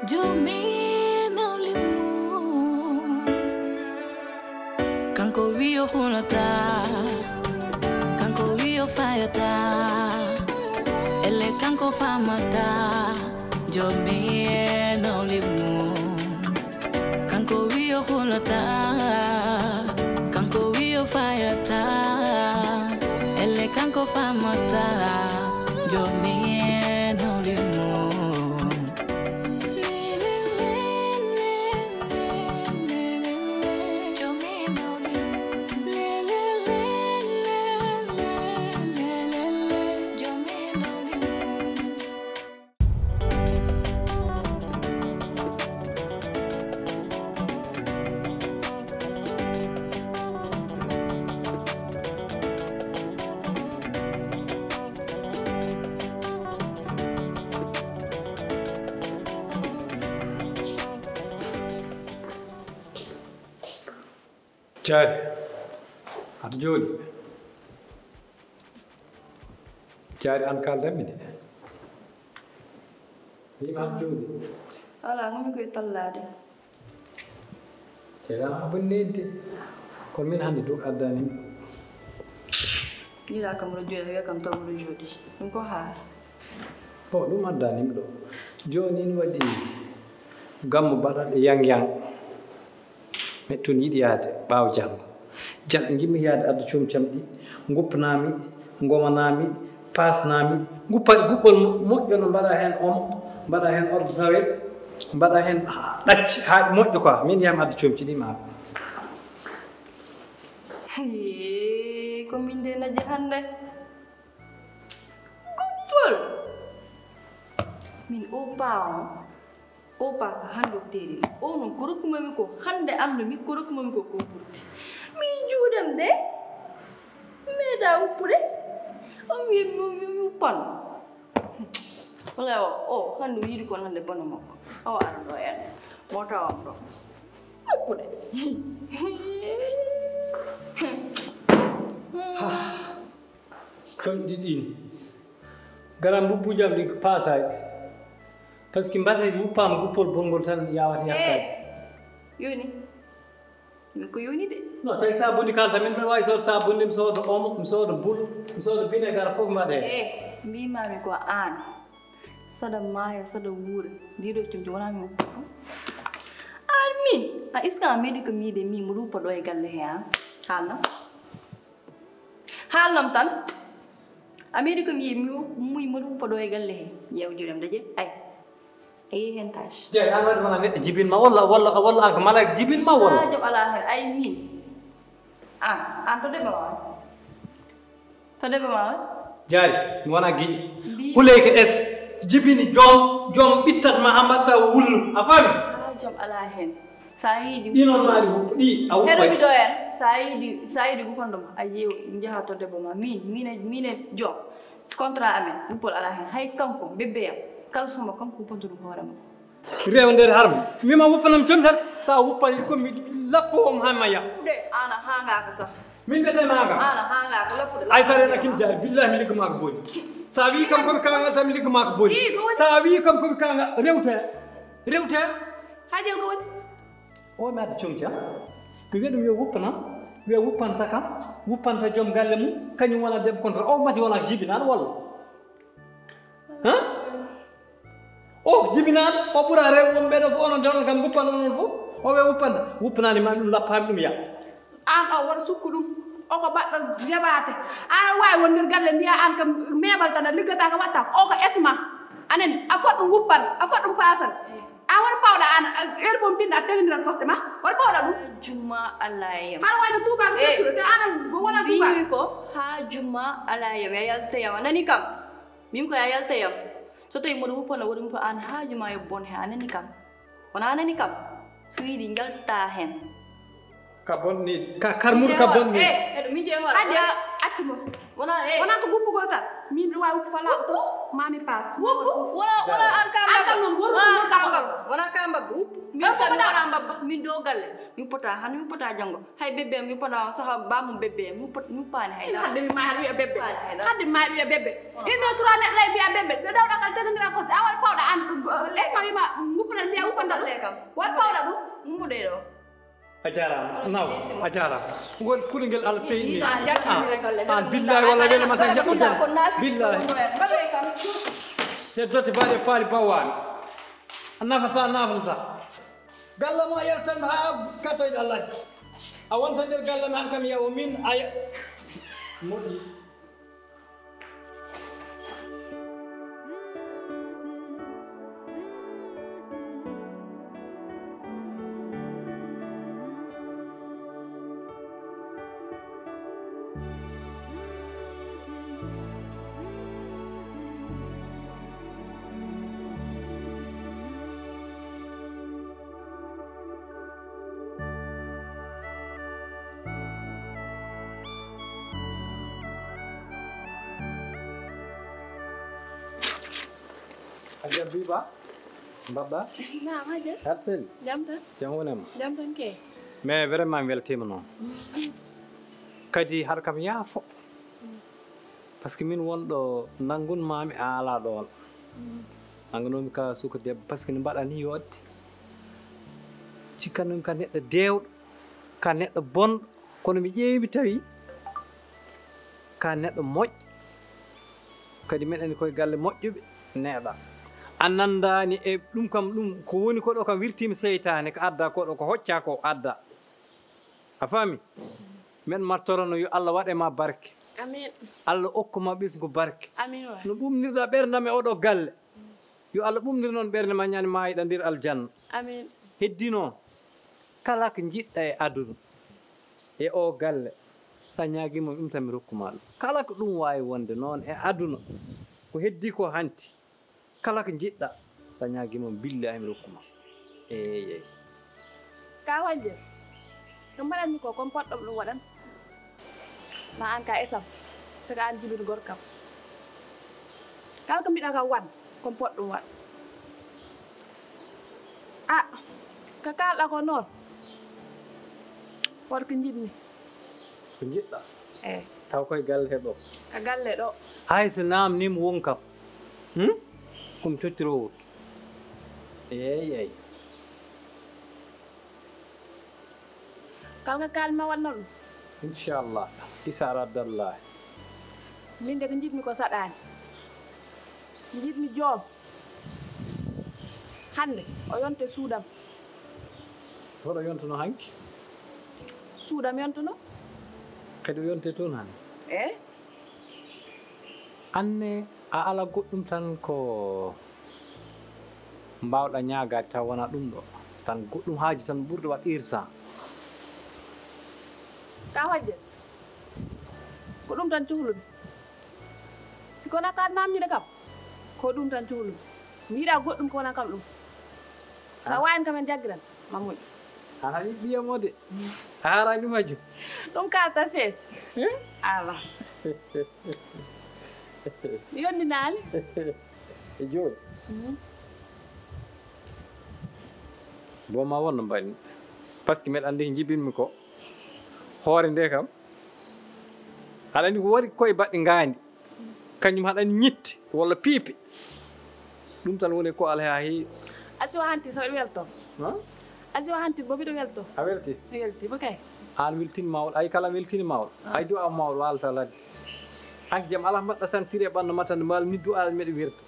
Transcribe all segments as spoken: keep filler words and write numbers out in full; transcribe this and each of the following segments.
Jomi nawlimum. Kanko wi o hulata, kanko wi o fayata. Elle kanko famata. Jomi nawlimum. Kanko wi o hulata, kanko wi o fayata. Elle kanko famata. Jomi nawlimum. Jaari, aɗa jooɗi. Jaari, aan kaaldanmi de. Wiima aɗa jooɗi. Alaa, ngonmi koye tallaade. Jaari, aan a bonnii de. Kono min hannde du addani mi ɗo. Jiiɗa kam oɗo jooɗi, a wiya kam taw oɗo jooɗi. Ɗum ko haa. Bon, ɗum addani mi ɗo. Jooni ne waɗi gammu baɗaɗo yang yang. Miɗo toon yiɗi yahde ɓaawo janngo. Janngo njiɗmi yahde adda comci am ɗi, nguppanaa mi, ngomanaa mi, paasnaa mi, nguppa guppol mo-, moƴƴo no mbaɗa heen omo, mbaɗa heen eau de javel, mbaɗa heen ɗacce haa ɗi moƴƴa quoi. Miin yaha mi adda comci ɗi maa. Hee, ko min de naƴi hannde. Guppol! Min o paa on. O paa ko hannde o teeri. O noon ko rokkumi ko hannde anndu mi ko rokkumi ko ko ɓurti. Min juuɗam de. Meeɗa uppude. On wiya mi mi uppan. Wala o o hannde o yiɗi kon hannde bono makko. Awa ara ɗo en. Mo tawam ɗo. Uppude. Comci ɗin. Garam mbubbuuji am ɗin ko paasaaji. Par ce que mbaseeji wuppaama guppol bonngol tan yawata yakkaade. Yoni. Min ko yoni de. No tawi sabunde kala tan min mbaɗa waawi soodo sabunde, mi soodo omo, mi soodo bul, mi soodo binegar fof mbaɗe. Eh, mbimami ko aan. Saɗa maaya, saɗa wuura. Ndiɗo comci wona mi wuppa ɗum. Aan mi, a iska a meeɗi ko miide mi mo ɗum ɗo e galle he aan. Haalna. Haalnam tan. A meeɗi ko mi mi mi moɗo uppa ɗo e galle he. Ƴeew juuɗam daje. Ay. A yehi hen tâche. Jeey, an waɗi wona neɗɗo jibinma walla walla walla an ko malaika jibinma walla? Haaju alaa hen. Ay min. An an to debbo ma on. To debbo ma on. Jaari, mi wona giƴo. Huleyka es jibini joom joom ɓittat ma ha mbatta wullu. A faami? Haaju alaa hen. Sa yiɗi ɗi noon maari wuppa ɗi a wuppa. Heɗo mi ɗo en sa yiɗi sa yiɗi guppando ma a yeew njaha to debbo ma min min e min e joom contrat amen guppol ala hen hay kanko bébé yam kala suma kanko guppanto ɗum hoore mum. Rewa nder harmi wima wuppanam jom tan sa wuppani ko mi lappo om ha maya. Ɗe ana hangaka sax. Min ɓe tawi maga ana hangaka lappude. Ay sare na kim jaari billahi mi liggo mako boni. Sa wi kam komi kanga sa mi liggo mako boni. Sa wi kam komi kanga rewte rewte. Hajel ko woni. O mi addi comci am mi wiya ɗum yo wuppanam wiya wuppanta kam wuppanta joom galle mum kañum wona debbo kontra o mati wona jibinaɗo walla. Han o jibinaɗo o ɓura rew won ɓeɗo fof onon dewno kam guppan onon fof o wiya wuppanta wuppanani ma ɗum lappami ɗum ya. An o won sukku ɗum oko baɗɗo jaɓate an wawi won nder galle mbiya an kam meɓal tan a liggata ko watta o ko esma. Anani a fot ɗum wuppan a fot ɗum pasan. A won pawɗa an heure fof mbinɗa a tegandiran poste ma won pawɗa ɗum. Juma allah yam hara wayno tubaɓe ƴettude te an wona tubaɓe ko ha juma allah yam ya yalta yam a nani kam. Min ko ya yalta yam so tawi mboɗo wuppana woɗi mbo an haaju ma yo bon he a nani kam wona a nani kam so yiɗi jalta hen. Ka bonniiɗo ka karmuɗo ka bonniiɗo. Eɗo min de hoore wona accu mo wona e wona ko guppugol tan min ɗo wawi wuppu fala o tos mami pass wuppu wona wona an ka mbabba wona ka mbabba wona ka mbabba wuppu min kam wona mbabba min do galle mi pota han mi pota jango hay bébé mi pota saha bamum bébé mi pota mi pani hay hadde mi ma wiya bébé hadde ma wiya bébé ino trois net lay wiya bébé do dawda kal tegandiran kosde awal pawda an esma wima guppanal mbiya Alle kam. Wat pawla ɗum, mbuɗe ɗo. A jaaraama, naw, a jaaraama. Ngol kulingel Allah seyni. An billahi wala wele ma tan jaɓɓo jam. Billahi. Seddote baade paali bawani. A nafata, a nafata. Galle ma yaltan ha katoyɗa ladde. A wonta nder galle ma han kam yawo min a ya-, moƴƴi. Hajja Biba, mbaɗɗa? Naam, Hajja. Aɗa selli? Jam tan? Jam wonema? Jam tan kay. Mais vraiment mi weltima noon. Kadi haɗa kam yaafo. Parce que min wonɗo nanngunmaami a alaa ɗoon. Nanngunomi ka suka debbo parce que ne mbaɗani yodde. Cikkannomi ka neɗɗo deewɗo, ka neɗɗo bonɗo, kono mi ƴeewi mi tawi ka neɗɗo moƴƴo. Kadi meɗen koye galle moƴƴuɓe neeɗa. A nanndaani e ɗum kam ɗum ko woni ko ɗo kam wirtiima seytaane ko adda ko ɗo ko hocca ko adda. A faami? Men martorano yo Allah waɗe ma barke. Amin. Allah okku ma ɓesngu barke. Amin waay. No ɓumnirɗa ɓerndam e oɗo galle. Yo Allah ɓumnir noon ɓernde ma ñande maayɗa nder aljanna. Amin. Heddi noon, kala ko njiɗɗa e aduna, e o galle, sa ñaagima ɗum tan mi rokku ma ɗum. Kala ko ɗum waawi wonde noon e aduna, ko heddi ko hanti. Kala ko njiɗɗa, sa ñaagima, billahi mi rokku ma. Eey, eey. Ka wajje, ko mbaɗanmi ko, kon poɗɗo ɗum waɗan. Ma an ka esam, saka an jibin gorkam. Kala ko mbiɗa kam waɗ, kon poɗɗo ɗum waɗ. A, ka kaalɗa ko noon, won ko njiɗmi. Ko njiɗɗa? Eey. Taw koye galle ɗo? Ka galle ɗo. Hay so naamniima won kam. Hmm? Ko mi tottiroowo. Eey, eey. Kala ko kaalmi ma waɗno ɗum. Inchallah. Isa radallah. Min de ko njiɗmi ko saɗaani. Njiɗmi joom. Hannde o yonte suudam. Hoɗo yontuno hanki? Suudam yontuno. Kadi o yonte toon hannde? Eey. Anne a ala goɗɗum tan ko mbaawɗa ñaagaade taw wonaa ɗum ɗo. Tan goɗɗum haaju tan ɓurɗo waɗ urgent. Ka hojje. Ko ɗum tan cuhlumi. Si kono ka namñude kam, ko ɗum tan cuhlumi. Mi yiɗa goɗɗum ko wonaa kam ɗum. Sa waawino kam en jaggiran, ma moƴƴu. An haɗi ɓiyam o de. A haaraani ɗum hajju? Ɗum kalta sees. Hmm? Ala. Mi yondinaali. E jooni. Mhm. Bon, ma wonno mbaɗmi. Par ce que mbeɗa anndi ko njibinmi ko. Hoore nde kam. Aɗa anndi ko woni koye baɗɗe ngaandi. Kañum haɗa anndi ñitte walla piipe. Ɗum tan woni ko alaa haa heewi. Asi o hanti so welto. Ha? Asi o hanti bo miɗo welto. A welti? Mi welti bo kay. An weltin mawɗo. Ay kala weltini mawɗo. Ah. Ay du'a mawɗo waalata ladde. Hanki jam alaa mbaɗɗa santire ɓandu mata nde mbaal ni du'a meɗe wirta.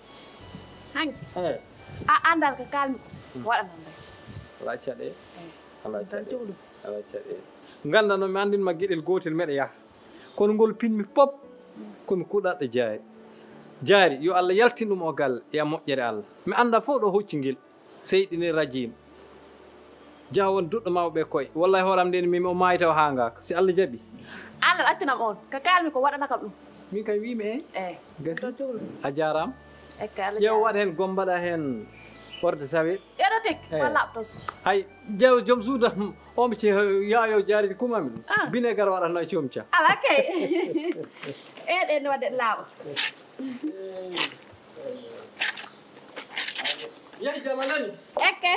Hanki. Eh. A andal ko kalmi ko. Hmm. Waɗa non bay. Alaa caɗe. Eh. Alaa caɗe. Alaa caɗe. Ngannda no mi anndin ma geɗel gootel meɗe yaha. Kono ngol pinmi pop, ko mi kuɗaɗo jaari. Jaari, yo Allah yaltin ɗum o galle, ya moƴƴere Allah. Mi annda fof ɗo hocci ngel, seyɗine rajim. Jaha won duɗɗo mawɓe koye. Wallahi hooram nden mi o maayta o haangaaka. Si Allah jaɓi. Allah accunam on. Ka kalmi ko waɗana kam ɗum. Min kay wiimi e. Eh. Gasi. A jaaraama. Ekka Allah. Ƴeew waɗ heen gom mbaɗa heen orde sawe. Eɗo tek. Eh. Wala tos. Ay, ƴeew joom suudu am. Omo ce yaayo jaaridi kumami ɗum. Ah. Binegar waɗatno e comca. Ala kay. E ɗen waɗde laaɓa. Yehi jama nani. Ekke.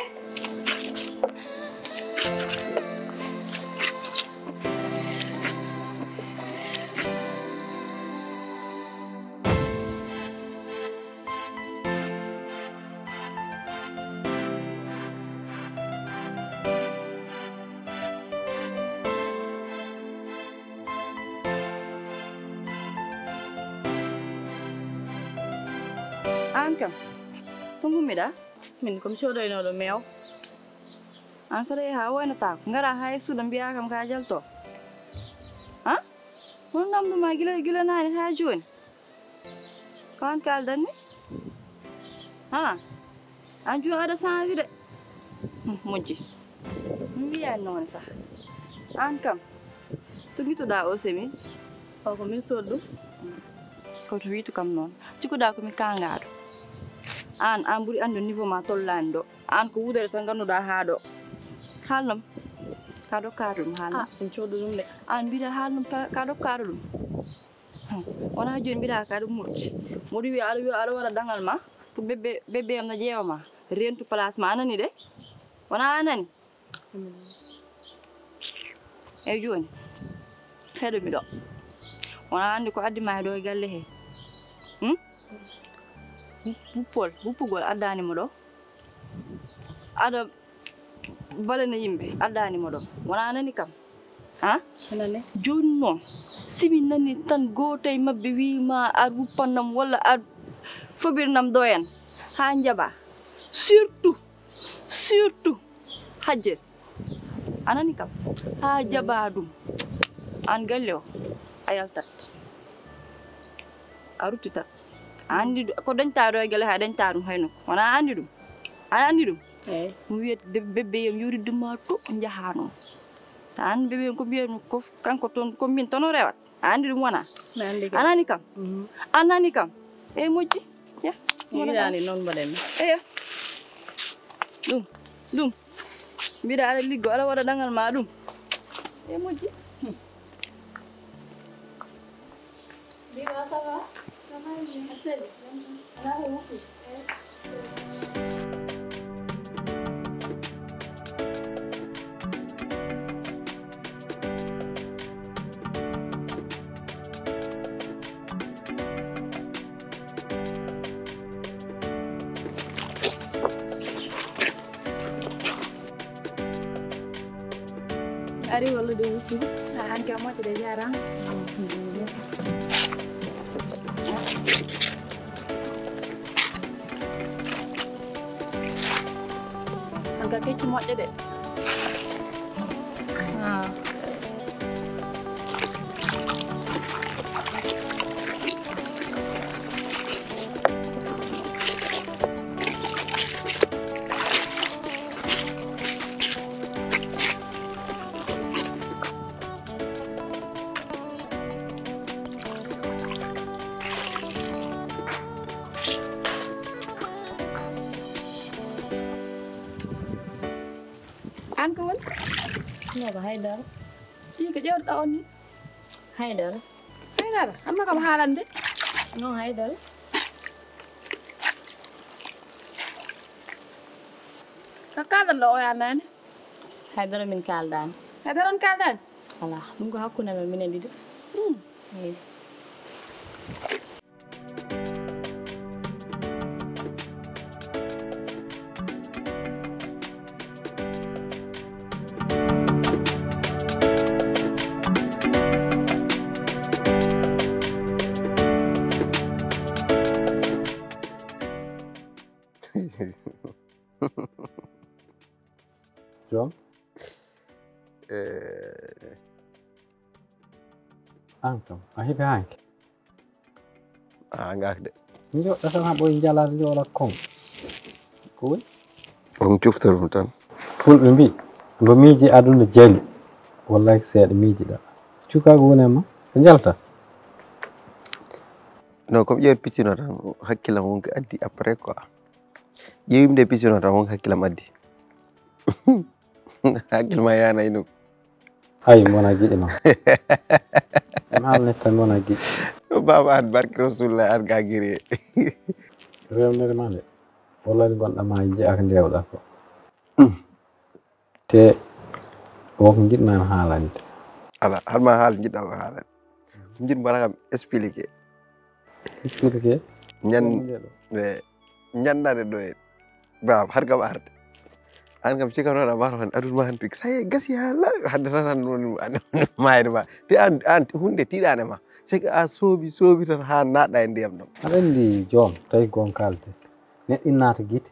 Aan kam, to ngummiɗaa? Min ko mi codoynooɗo meew. Aan saɗa yaha a woynataako. Ngaraa haa e suuɗa mbiyaa kam ka jalto. Ha? Hono namdu ma gila, gila naane haa jooni? Ko aan kaaldan ni? Ha? Aan jooni aɗa change de. Hmm, moƴƴi. Mi wiyaani noon sah. Aan kam, to ngittuɗaa o chemise? O ko min soddu. Ko to wiitu kam noon. Cikkuɗaa ko mi kaangaaɗo. Aan, aan ɓuri anndu niveau ma tollaani ɗo. Aan ko wudere tan ngannduɗaa haa ɗo. Haalnam. Ka ɗo kaari ɗum haalnam. Ah, min coddu ɗum de. Aan mbiɗa haalnam ka, ka ɗo kaari ɗum. Hmm. Wonaa jooni mbiɗa ka ɗum murti. Mboɗo wiya aɗa wiya aɗa waɗa ɗaŋal ma. Pour bébé, bébé am na ƴeewa ma. Rentu place ma, a nani de? Wonaa a nani? Eyi jooni, heɗo mi ɗo. Wonaa anndi ko addi ma e ɗo e galle he? Hmm? Wuppol, wuppugol addaani mo ɗo. Aɗa balana yimɓe, addaani mo ɗo. Wonaa a nani kam? Ha? Nani. Jooni noon, si mi nani tan gooto e maɓɓe wii ma ar wuppannam walla ar foɓirnam ɗo en. Haa njaɓa. Surtout Surtout Hajjel. A nani kam? Haa jaɓa ɗum. Aan galle o, a yaltat. A ruttitat. A anndi ɗu-, ko dañta ɗo e galle haa dañta ɗum hayno. Wonaa a anndi ɗum? A anndi ɗum? Eey. Mi wiyat de-, bébé yam yoridde ma to njahanoo. Ta anndi bébé yam ko mbiyat ɗum ko kanko toon, ko min toon o rewat. A anndi ɗum wonaa? Mi anndi kay. A nani kam? Mhm. A nani kam? Eey moƴƴi. Ya. Mi yiɗaani noon mbaɗen. Eya. Ɗum, ɗum. Mbiɗa aɗa liggo, aɗa waɗa ɗaŋal ma ɗum. Eey moƴƴi. Hmm. Mbiɗa ça va? Ça va bien. A selli? Alaa ko woppi? Eey. Ari walla ɗo wutti? A, an kam moƴƴo de, jaaraama. An ka kecci moƴƴo de. Ah. An ko woni? No ko Haydara. Ɗi ko ƴeewtoɗaa on ni? Haydara. Haydara, amma kam haalande. No Haydara. Ko kaalɗon ɗo o ya naane? Haydara min kaaldaani. Haydara on kaaldaani? Alaa, ɗum ko hakkunde men minen ɗiɗo. Hmm. Eey. Joom. Eh. An kam, a heɓi hanki? A ngaak de. Joɗɗo tan ha ɓoy jalaade joola kon. Ko woni? On cufta ɗum tan. Fulɓe mbi, mbo miiji aduna jali. Wallahi seeɗa miijiɗa. Cukaagu woni e ma, ɓe njalta. Non, comme ƴeewat piccino tan, hakkillam wonko addi après quoi. Ƴeewimi nde piccino tan, won hakkillam addi. Hakkil ma yana e nokku. Ay, mbona giɗi ma. Mi haalnat tan mbona giɗi. Baaba an, barke Rasulullah, an ka giri. Rewndere ma nde. Wallahi gonɗa ma jeeya ko ndewɗa ko. Mm. Te wonko njiɗ ma haalande. Ala, hal ma haal njiɗɗa ko haalande. Njiɗ mbaɗa kam expliqué. Expliqué? Ñan-, wonde ɗo. Ɓe ñanndaade ɗo e baaba, har kam arde. An kam, cikkanooɗa mbaɗa tan, aduna ma hannde, ça y est, gasi haa laaɓi, hannde tan, tan woni maayde ma. Te an, an, huunde tiiɗaande ma. Seke a soobi soobi tan haa naatɗa e ndiyam ɗam. Aɗa anndi joom tawi goon kaalde neɗɗo ina naata gite.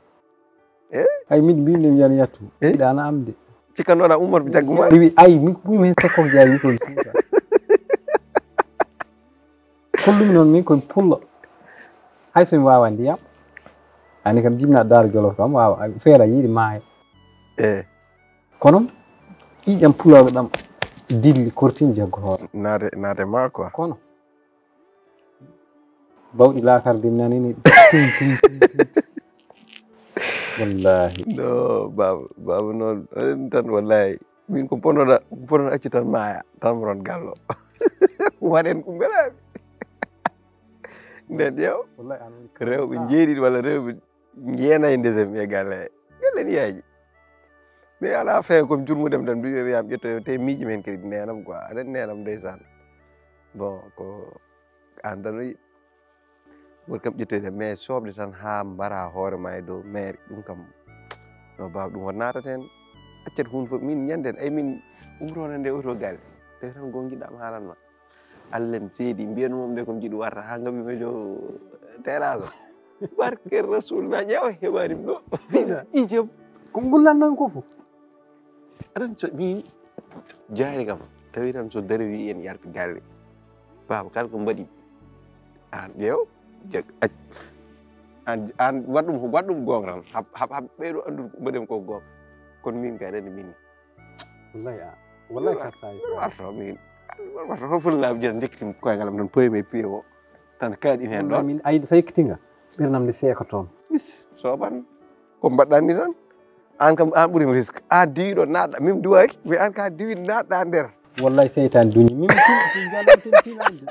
Ay min mbimi mi yan yattu. Iɗa ana am de. Cikkannoɗa Umar mi jaggu ma. Iwi ay min ko ɓuymi heen sokko ko jeeya wiɗo suusa. Kollumi noon min komi pullo. Hay so mi wawa ndiyam. Ani kam jibina daara jolof kam wawa feera yiiɗi maaya. Kono ƴiiƴam pulaagu ɗam dilli kortin jaggo hoore. Naade naade ma quoi. Kono bawɗi laakar din nanini. Wallahi. No baba baba noon aɗen tan wallahi min ko ponoɗa ponoɗa accu tan maaya tan ron gallo. Waɗen ko mbelaɓe. Nden ƴeew rewɓe jeeɗiɗi walla rewɓe jeenayi ndesem e galle he galle ni yaaji. Mais ala fee komi jurmudem tan mbiɓe wiyam ƴettoyo te miiji men kadi nenam quoi aɗen nenam ndeysaan. Bon ko an tan o yiɗi woni kam ƴettoyde mais soɓde tan ha mbara hoore ma e dow maire ɗum kam. No baba ɗum won natat hen. Accet hunde fof min ñanden ay min umrono nde oto galle tawi tan gongiɗɗam haalanma. Allen seedi mbiyanmom nde ko jiɗi warta ha gaɓi mijo terrasse. Barke rasul na ƴeewa heɓanim ɗo. Ijam. Ko gullannomi ko fof. Aɗan so min jaari kam tawi tan so dare wi en yarti galle. Baba kala ko mbaɗi an ƴeew. Jeg ac an an waɗ ɗum waɗ ɗum goonga tan hab hab hab ɓeyɗo anndude ko mbaɗen ko goonga. Kono min kay aɗa anndi min. Wallahi a wallahi ka sawi. Warto min warto fof fof laabi jena jekkitimi koyngal am tan poymi e piye o tan kaaɗimi heen ɗon. Min ayde so yekkitinga ɓernam nde seeka toon. Is soɓan ko mbaɗɗanni tan. An kam an ɓurimi risque a diwiɗo naɗɗa min duwaki mais an ka diwi naɗɗa nder. Wallahi seytane duñi min tintinande.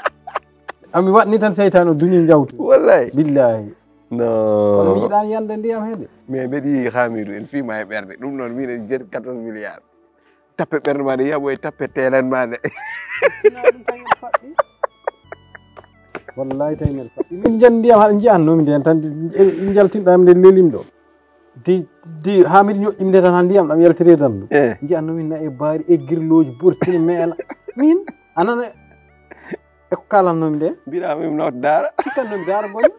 Ami waɗni tan seytane o duñi jawtu. Wallahi billahi. No mi yiɗani yande ndiyam heede. Mais mbeɗi hamidu en fima e ɓerde ɗum noon min en jeeti quatorze milliards. Tappe ɓernde ma nde yaɓoy tappe telen ma nde. Wallahi tawi men faɗɗi min jan ndiyam haɗa jiyannomi nden tan jaltinɗam nde lelim ɗo. Di di ha miɗo ñoƴƴi mi ndetan ha ndiyam ɗam yaltiri e dandu. Jiyannomi nayi e baari e girlooji burtini meela min anana e ko kalannomi nde. Mbiɗa mim nawde daara. Cikkannomi daara bonmi.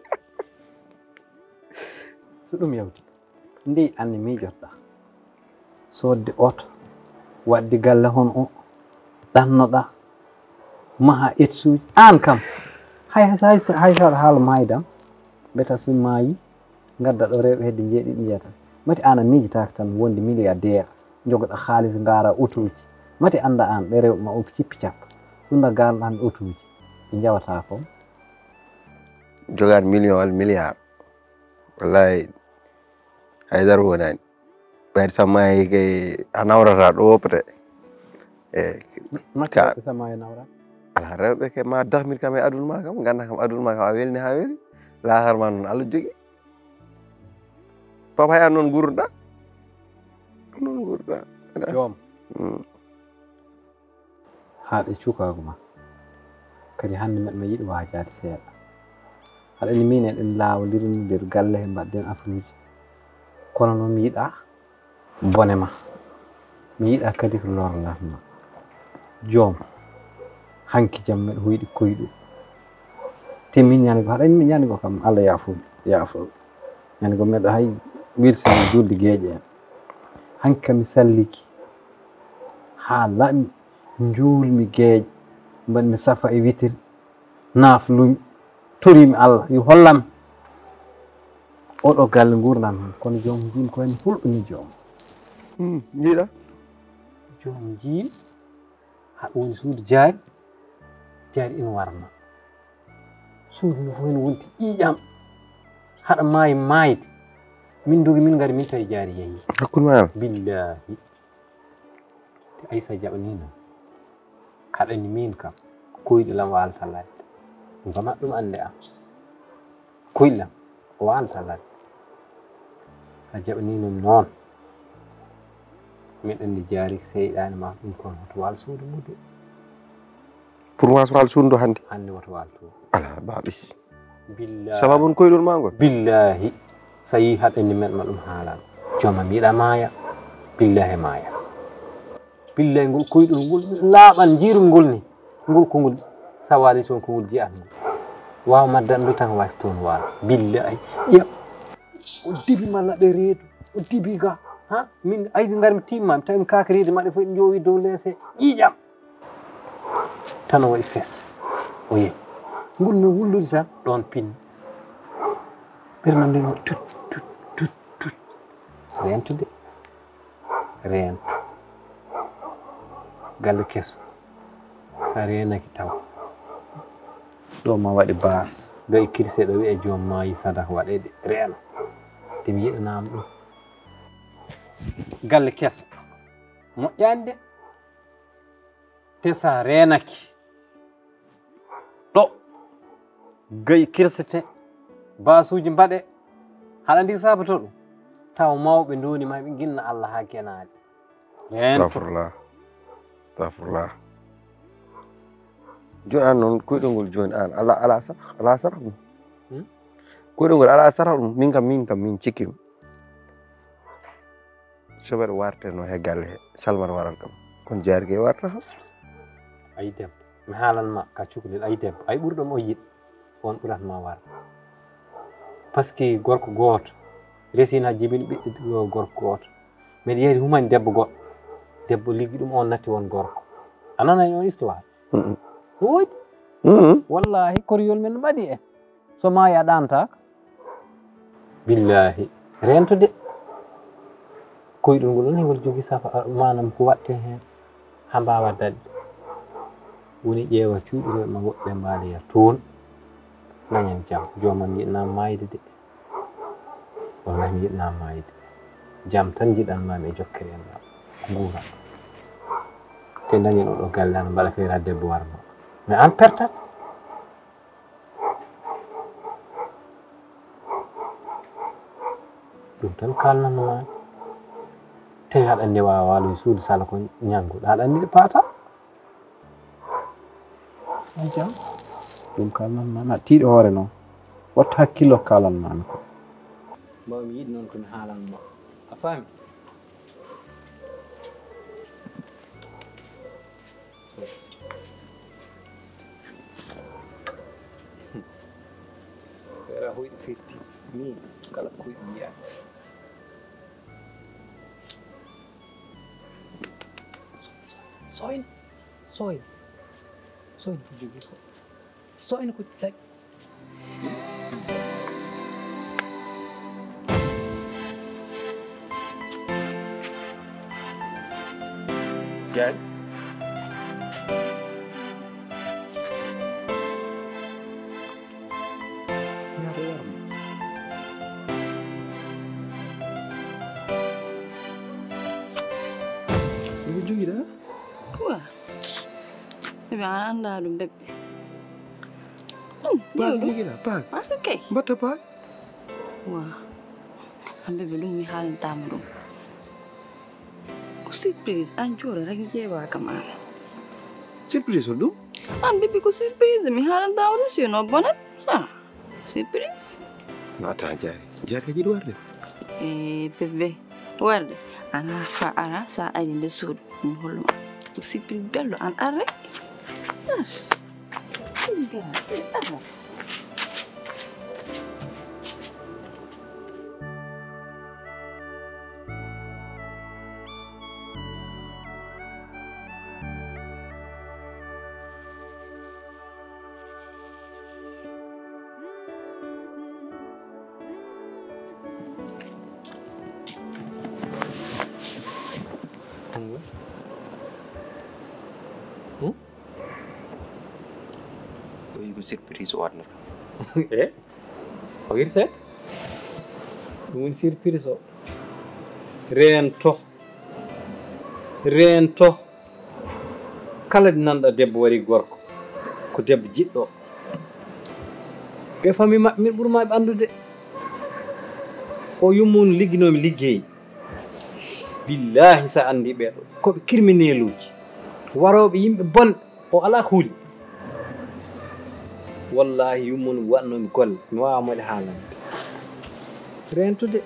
So ɗum yawti ndi anni miijotoɗa. Sodde oto, waɗde galle hono o, ɗannoɗa, maha etsuuji. Aan kam, hay hay hay so aɗa haala maayde am, mbiyata so mi maayii, ngadda ɗo rewɓe hedde njeeɗiɗi njeetati. Mati aan a miijotaake tan wonde milliardaire, njogoɗa haalis, ngaara otooji. Mati annda aan ɓe rewɓe ma o ko cippi cappo, ɗum ɗa ngarɗa hannde otooji, ɓe njawataa ko. Jogaade million walla milliard, wallahi haydara wonani. Ɓayde sa maayi kay a nawrata ɗo woppete. E makka sa maayi nawra. Ala rewɓe kay ma dahmir kam e aduna ma kam ganda kam aduna ma kam a welni ha weli. Lahar ma noon Allah jogi. Papa ya noon gurda. Noon gurda. Joom. Haa ɗe cukaagu ma. Kadi hannde mbeɗa ma yiɗi waajaade seeɗa. Aɗa anndi miin eɗen laawondirino nder galle he mbaɗden afruuji. Kono noon mi yiɗaa bone ma. Mi yiɗaa kadi ko lornat ma. Joom, hanki jam mbeɗa hoyɗi koyɗol. Te miin ñande goo, aɗa anndi ñande goo kam Allah yaafo yaafo. Ñande goo mbeɗa hay wirsa mi juulde geeƴe en. Hanki kam mi salliki. Haa laaɓi, njuulmi geeƴe, mbaɗmi safa e witir, naaflumi, toriimi Allah yo hollam oɗo galle nguurndam heen, kono joom njiimi ko heen hulɓinii joom. Njiiɗa? Joom njiimi haɗa woni suudu jaari, jaari ina warma. Suudu ndu fof ene wonti ƴiiƴam, haɗa maayi maayde. Min ndogi min ngari min tawi jaari yehii. Hakkunde ma e Allah. Billaahi. Te Aysa jaɓaniino, haɗani miin kam, koyɗolam waalata ladde. Ɗum kam aɗa ɗum annde am. Koyɗolam waalata ladde. So a jaɓaniino mi noon, miɗo anndi jaari seyɗaani ma ɗum kono hoto waal suudu mum de. Pour moi so waal suudu ndu hannde. Hannde woto waal to. Alaa baaɓi. Billahi. Sababu on koyɗol ma ngol. Billahi. So a yii haɗa anndi men ma ɗum haalal. Jooma mbiɗa maaya. Billahi maaya. Billahi ngol koyɗol ngol laaɓan njiirum ngol ni. Ngol kongol Sa waali toon ko wul jiyatno. Waaw maddanɗo tan wasi toon waal. Billahi. Ƴeew. O dibi malla ɓe reedu. O dibi ga. Ha? Min aydi ngar mi timma. Mi tawi mi kaaka reedi maɗɗe fof ɗi njoowi dow leese. Ƴiiƴam. Tan o waɗi fes. O yehi. Ngol no wullude tan ɗoon pinni. Ɓernde nden o tut, tut, tut, tut. Rentude. Reento. Galle keso. Sa reenaki taw. Ɗo ma waɗi baas. Gayi kirse ɗo wi'e joom maayi sadak waɗe ɗe. Reeno. Te mi yiɗanaama ɗum. Galle keso. Moƴƴaani de. Te sa reenaki. Ɗo. Gayi kirsete. Baasuuji mbaɗe. Haɗa ndi sabato ɗum. Taw mawɓe ndoni ma ɓe ginna Allah haa genaali. Reento. Astagfirullah. Astagfirullah. Jooni aan noon, koyɗol ngol jooni aan, ala, ala sara, ala sara ɗum. Hmm? Koyɗol ngol ala sara ɗum. Min kam, min kam, min cikki. So mbeɗa warteno he galle he, Salmata warat kam. Kono Jaari Gey warata kam. Ay debbo, mi haalan ma ka cukalel, ay debbo, ay ɓurɗo mo yiɗ, on ɓurat ma war. Parce que gorko gooto, resina jibini ɓiɓɓe ɗiɗo gorko gooto. Mbeɗa yehi humani debbo goɗɗo. Debbo liggi ɗum, on natti won gorko. A nanani on histoire? Mm-mm. No woodi? Mm-mm. Wallahi, koriyol men mbaɗi en. So maayi a ɗaantaaka. Billaahi, reentude. Koyɗol ngol on, hengol jogii safa, a, maanam ko waɗte heen, haa mbaawa daɗde. Woni ƴeewa cuuɗi rewɓe ma woɓɓe mbaaloya toon. Dañen jam. Joomam yiɗnaama maayde de. Wallahi mi yiɗnaama maayde. Jam tan njiɗan-maa-mi e jokkere en ma. Nguura. Te dañen oɗo galle an mbaɗa feere haa debbo war ma. Mais an pertat. Ɗum tan kaalnanno maa. Tawi aɗa anndi waawa waalo e suudu sala ko ñannguɗo. Aɗa anndi ɗe paata. Jam. Ɗum kaalnanno maa. Tiiɗo hoore noon. Wattu hakkillo kaalan maa mi ko. Mbaw mi yiɗi noon ko mi haalan ma. A faami? Era hoyɗi firti ni kala koyɗi yiya. Soin, soin, soin ko jogi ko. Soin ko tag. Diagne. Ko jogiɗa? Wa. Ɓe a annda ɗum bebbe. Paak jogiɗa, paak. Paak kay. Mbatta paak. Wa. An bebbe ɗum mi haalantama ɗum. Ko surprise, an joore rek jeewa kam an. Surprise on ɗum? An bebbe ko surprise, mi haalantama ɗum, sinon bonat. Ha, surprise. No ata jaari. Jaari ka jiɗi warde. E bebbe, warde. Ana fa ara sa ari nde suudu. Mi hollo ma. Ko surprise bello an ar rek. Ah. Surprise bello, ar rek. Hmm? O yi ko surprise o waɗnata. Eh? O hirset? Ɗum woni surprise o. Reento. Reento. Kala ɗi nanɗa debbo wari gorko, ko debbo jiɗɗo. Ɓe fami maɓɓe, min ɓurma ɓe anndude. O yummun ligginoomi liggey. Billahi sa anndi ɓeeɗo, ko ɓe kirmineluuji. Warooɓe yimɓe bonɓe. O alaa kuuli. Wallaahi, yumma no waɗnoomi golle. Mi waawaa moɗe haalande. Reentude.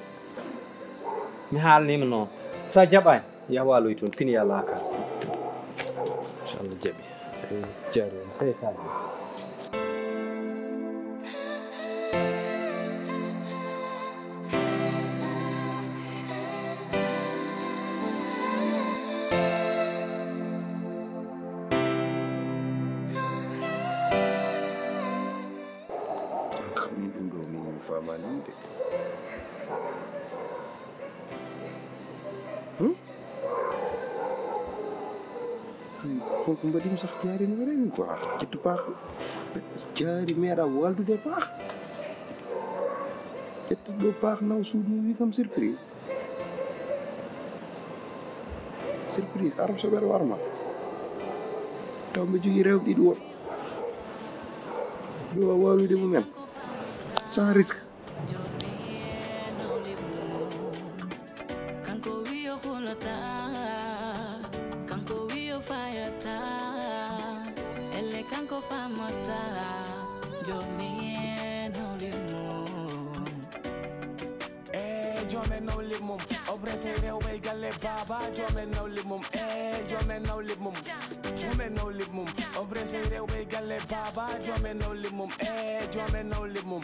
Mi haalniima noon. So a jaɓaani, yah waaloy toon, pini yalaa ka. So Allah jaɓi. Eey, jaaree. Sey faade. Mani de. Hmm? Kon ko mbaɗimi sax, jaari no rewmi quoi. Ƴettu paax. Jaari meeɗa waldude paax. Ƴettu ɗo paax naw suudu mi wi kam surprise. Surprise, aram soɓere warma. Taw mbe jogii rewɓe ɗiɗi woɗ. Mi wawa walude mumen. Sans risque. Kanko wiyo hulata, kanko wiyo fayata, elle kanko famata, jomi en holi mum. Eh, jomen no limum, o prese rewɓe galle baba, jomen no limum, eh, jomen no limum, jomen no limum, o prese rewɓe galle baba, jomen no limum, eh, jomen no limum.